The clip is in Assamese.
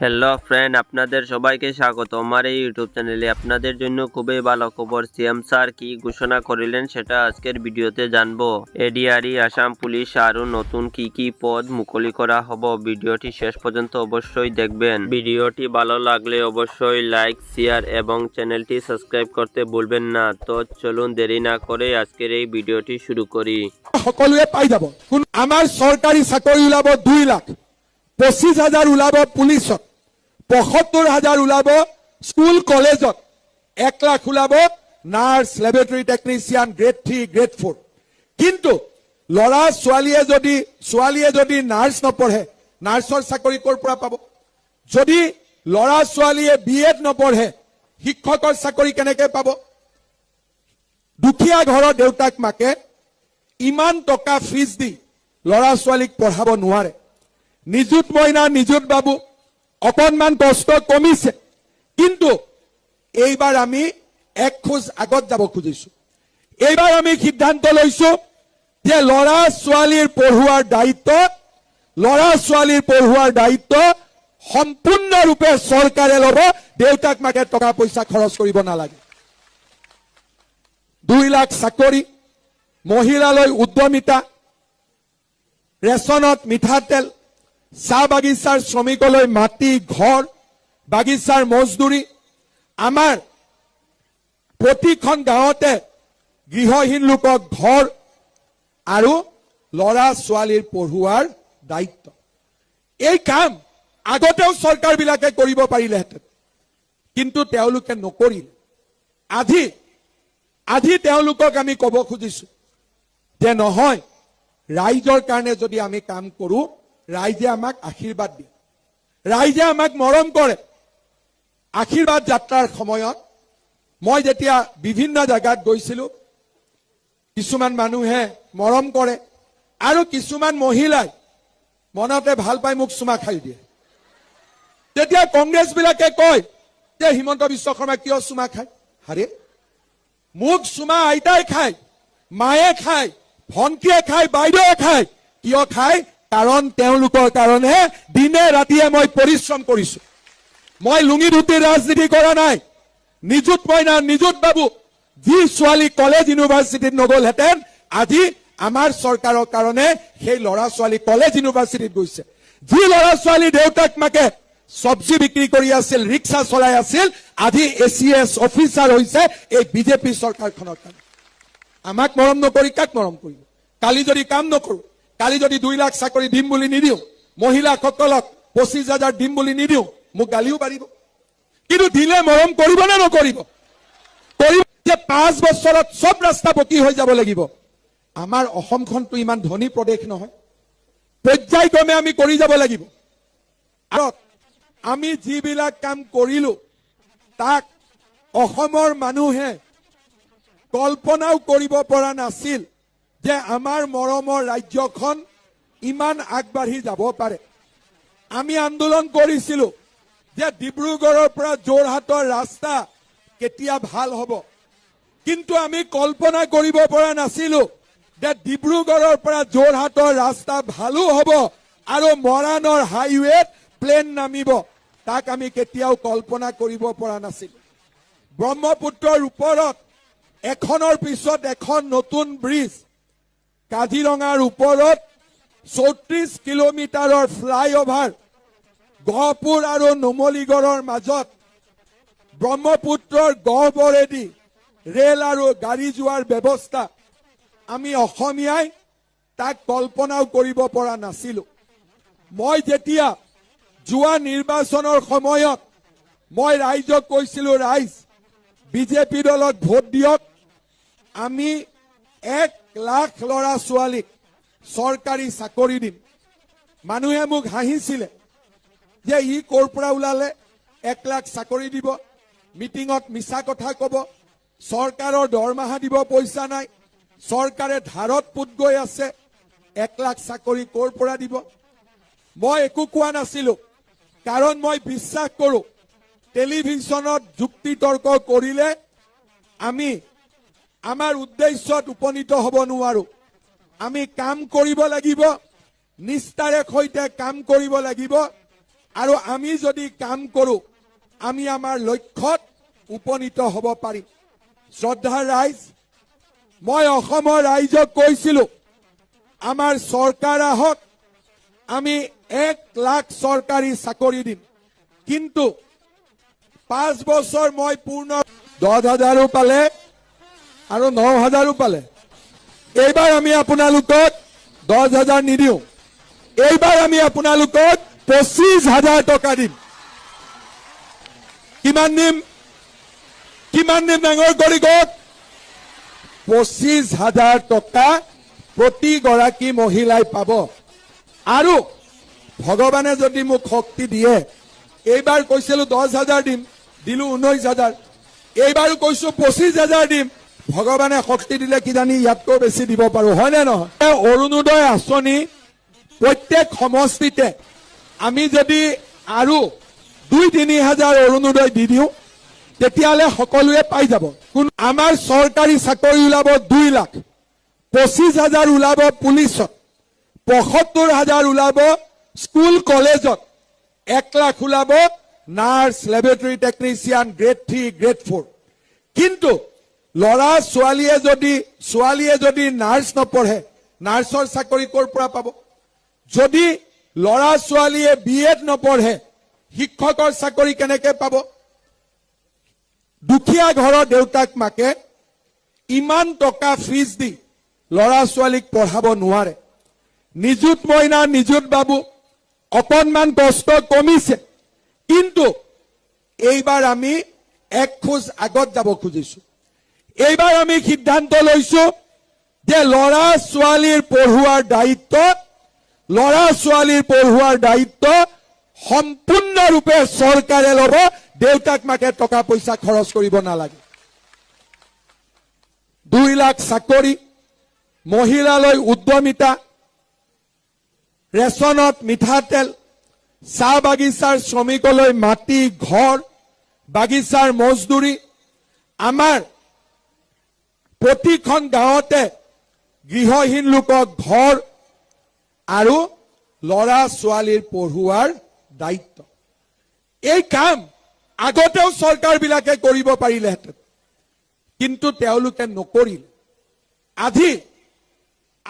হ্যালো ফ্রেন্ড, আপনাদের সবাইকে স্বাগত আমার এই ইউটিউব চ্যানেলে। আপনাদের জন্য খুবই ভালো খবর। সিএম স্যার কি ঘোষণা করিলেন, সেটা আজকের ভিডিওতে জানবো। এডিআরই, আসাম পুলিশ আরও নতুন কি কি পদ মুকলি করা হব, ভিডিওটি শেষ পর্যন্ত অবশ্যই দেখবেন। ভিডিওটি ভালো লাগলে অবশ্যই লাইক, শেয়ার এবং চ্যানেলটি সাবস্ক্রাইব করতে ভুলবেন না। তো চলুন, দেরি না করে আজকের এই ভিডিওটি শুরু করি। সকলোৱে পাই যাব। আমাৰ চৰকাৰী চাকৰি ওলাব 2 লাখ, 25 হাজাৰ ওলাব পুলিচত, 75 হাজাৰ ওলাব স্কুল কলেজত, 1 লাখ ওলাব nurse, laboratory technician, grade 3, grade 4। কিন্তু ল'ৰা ছোৱালীয়ে যদি নাৰ্ছ নপঢ়ে, নাৰ্ছৰ চাকৰি ক'ৰ পৰা পাব? যদি ল'ৰা ছোৱালীয়ে বি এড নপঢ়ে, শিক্ষকৰ চাকৰি কেনেকে পাব? দুখীয়া ঘৰৰ দেউতাক মাকে ইমান টকা ফিজ দি ল'ৰা ছোৱালীক পঢ়াব নোৱাৰে। নিযুত মইনা, নিযুত বাবু, অকণমান কষ্ট কমিছে। কিন্তু এইবাৰ আমি এক খোজ আগত যাব খুজিছো। এইবাৰ আমি সিদ্ধান্ত লৈছো যে ল'ৰা ছোৱালীৰ পঢ়োৱাৰ দায়িত্ব সম্পূৰ্ণৰূপে চৰকাৰে ল'ব। দেউতাক মাকে টকা পইচা খৰচ কৰিব নালাগে। 2 লাখ চাকৰি, মহিলালৈ উদ্যমিতা, ৰেচনত মিঠাতেল, চাহ বাগিচাৰ শ্ৰমিকলৈ মাটি, ঘৰ, বাগিচাৰ মজদুৰি, আমাৰ প্ৰতিখন গাঁৱতে গৃহহীন লোকক ঘৰ আৰু ল'ৰা ছোৱালীৰ পঢ়োৱাৰ দায়িত্ব। এই কাম আগতেও চৰকাৰবিলাকে কৰিব পাৰিলেহেঁতেন, কিন্তু তেওঁলোকে নকৰিলে। আজি তেওঁলোকক আমি ক'ব খুজিছো যে নহয়, ৰাইজৰ কাৰণে যদি আমি কাম কৰো, ৰাইজে আমাক আশীৰ্বাদ দিয়ে, ৰাইজে আমাক মৰম কৰে। আশীৰ্বাদ যাত্ৰাৰ সময়ত মই যেতিয়া বিভিন্ন জেগাত গৈছিলো, কিছুমান মানুহে মৰম কৰে আৰু কিছুমান মহিলাই মনতে ভাল পাই মোক চুমা খাই দিয়ে। তেতিয়া কংগ্ৰেছ বিলাকে কয় যে হিমন্ত বিশ্ব শৰ্মা কিয় চুমা খায়? আৰে, মোক চুমা আইতাই খায়, মায়ে খায়, ভণ্টিয়ে খায়, বাইদেৱে খায়। কিয় খায়? কাৰণ তেওঁলোকৰ কাৰণে দিনে ৰাতিয়ে মই পৰিশ্ৰম কৰিছো। মই লুঙি ধুতিৰ ৰাজনীতি কৰা নাই। নিযুত মইনা, নিযুত বাবু, যি ছোৱালী কলেজ ইউনিভাৰ্চিটিত নগ'লহেঁতেন, আজি আমাৰ চৰকাৰৰ কাৰণে সেই ল'ৰা ছোৱালী কলেজ ইউনিভাৰ্চিটিত গৈছে। যি ল'ৰা ছোৱালী দেউতাক মাকে চব্জি বিক্ৰী কৰি আছিল, ৰিক্সা চলাই আছিল, আজি এচিএছ অফিচাৰ হৈছে এই বিজেপি চৰকাৰখনৰ কাৰণে। আমাক মৰম নকৰি কাক মৰম কৰিব? কালি যদি কাম নকৰো, কালি যদি 2 লাখ চাকৰি দিম বুলি নিদিওঁ, মহিলাসকলক 25 হাজাৰ দিম বুলি নিদিওঁ, মোক গালিও পাৰিব। কিন্তু দিলে মৰম কৰিব নে নকৰিব? কৰিব। যে 5 বছৰত চব ৰাস্তা পকী হৈ যাব লাগিব। আমাৰ অসমখনতো ইমান ধনী প্ৰদেশ নহয়। পৰ্যায়ক্ৰমে আমি কৰি যাব লাগিব। আৰু আমি যিবিলাক কাম কৰিলো, তাক অসমৰ মানুহে কল্পনাও কৰিব পৰা নাছিল যে আমাৰ মৰমৰ ৰাজ্যখন ইমান আগবাঢ়ি যাব পাৰে। আমি আন্দোলন কৰিছিলো যে ডিব্ৰুগড়ৰ পৰা যোৰহাটৰ ৰাস্তা কেতিয়া ভাল হ'ব। কিন্তু আমি কল্পনা কৰিব পৰা নাছিলো যে ডিব্ৰুগড়ৰ পৰা যোৰহাটৰ ৰাস্তা ভালো হ'ব আৰু মৰাণৰ হাইৱেত প্লেন নামিব। তাক আমি কেতিয়াও কল্পনা কৰিব পৰা নাছিলো। ব্ৰহ্মপুত্ৰৰ ওপৰত এখনৰ পিছত এখন নতুন ব্ৰিজ, কাজিৰঙাৰ ওপৰত 34 কিলোমিটাৰৰ ফ্লাইঅভাৰ, গহপুৰ আৰু নুমলীগড়ৰ মাজত ব্ৰহ্মপুত্ৰৰ গহ্বৰেদি ৰেল আৰু গাড়ী যোৱাৰ ব্যৱস্থা, আমি অসমীয়াই তাক কল্পনাও কৰিব পৰা নাছিলো। মই যেতিয়া যোৱা নিৰ্বাচনৰ সময়ত মই ৰাইজক কৈছিলো, ৰাইজ, বিজেপি দলক ভোট দিয়ক, আমি 1 লাখ ল'ৰা ছোৱালীক চৰকাৰী চাকৰি দিম। মানুহে মোক হাঁহিছিলে যে ই ক'ৰ পৰা ওলালে, 1 লাখ চাকৰি দিব, মিটিঙত মিছা কথা ক'ব, চৰকাৰৰ দৰমহা দিব পইচা নাই, চৰকাৰে ধাৰত পোত গৈ আছে, 1 লাখ চাকৰি ক'ৰ পৰা দিব? মই একো কোৱা নাছিলো, কাৰণ মই বিশ্বাস কৰো টেলিভিছনত যুক্তি তৰ্ক কৰিলে আমি আমাৰ উদ্দেশ্যত উপনীত হ'ব নোৱাৰো। আমি কাম কৰিব লাগিব, নিষ্ঠাৰে সৈতে কাম কৰিব লাগিব। আৰু আমি যদি কাম কৰোঁ, আমি আমাৰ লক্ষ্যত উপনীত হ'ব পাৰিম। শ্ৰদ্ধাৰ ৰাইজ, মই অসমৰ ৰাইজক কৈছিলো, আমাৰ চৰকাৰ আহক, আমি 1 লাখ চৰকাৰী চাকৰি দিম। কিন্তু 5 বছৰ মই পূৰ্ণ 10 হাজাৰো পালে আৰু 9 হাজাৰো পালে। এইবাৰ আমি আপোনালোকক 10 হাজাৰ নিদিওঁ, এইবাৰ আমি আপোনালোকক 25 হাজাৰ টকা দিম। কিমান দিম? কিমান দিম? ডাঙৰ কৰি কওক। 25 হাজাৰ টকা প্ৰতিগৰাকী মহিলাই পাব। আৰু ভগৱানে যদি মোক শক্তি দিয়ে, এইবাৰ কৈছিলো 10 হাজাৰ দিম, দিলো 19 হাজাৰ। এইবাৰো কৈছো 25 হাজাৰ দিম, ভগৱানে শক্তি দিলে কিজানি ইয়াতকৈও বেছি দিব পাৰো, হয়নে নহয়? এই অৰুণোদয় আঁচনি প্ৰত্যেক সমষ্টিতে আমি যদি আৰু 2-3 হাজাৰ অৰুণোদয় দি দিওঁ, তেতিয়াহ'লে সকলোৱে পাই যাব। কোন আমাৰ চৰকাৰী চাকৰি ওলাব 2 লাখ, 25 হাজাৰ ওলাব পুলিচত, 75 হাজাৰ ওলাব স্কুল কলেজত, 1 লাখ ওলাব nurse, laboratory technician, grade 3, grade 4। কিন্তু ল'ৰা ছোৱালীয়ে যদি নাৰ্ছ নপঢ়ে, নাৰ্ছৰ চাকৰি ক'ৰ পৰা পাব? যদি ল'ৰা ছোৱালীয়ে বি এড নপঢ়ে, শিক্ষকৰ চাকৰি কেনেকে পাব? দুখীয়া ঘৰৰ দেউতাক মাকে ইমান টকা ফিজ দি ল'ৰা ছোৱালীক পঢ়াব নোৱাৰে। নিযুত মইনা, নিযুত বাবু, অকণমান কষ্ট কমিছে। কিন্তু এইবাৰ আমি এক খোজ আগত যাব খুজিছো। এইবাৰ আমি সিদ্ধান্ত লৈছো যে ল'ৰা ছোৱালীৰ পঢ়োৱাৰ দায়িত্ব সম্পূৰ্ণৰূপে চৰকাৰে ল'ব, দেউতাক মাকে টকা পইচা খৰচ কৰিব নালাগে। 2 লাখ চাকৰি, মহিলালৈ উদ্যমিতা, ৰেচনত মিঠাতেল, চাহ বাগিচাৰ শ্ৰমিকলৈ মাটি, ঘৰ, বাগিচাৰ মজদুৰি, আমাৰ প্ৰতিখন গাঁৱতে গৃহহীন লোকক ঘৰ আৰু ল'ৰা ছোৱালীৰ পঢ়োৱাৰ দায়িত্ব। এই কাম আগতেও চৰকাৰবিলাকে কৰিব পাৰিলেহেঁতেন, কিন্তু তেওঁলোকে নকৰিলে। আজি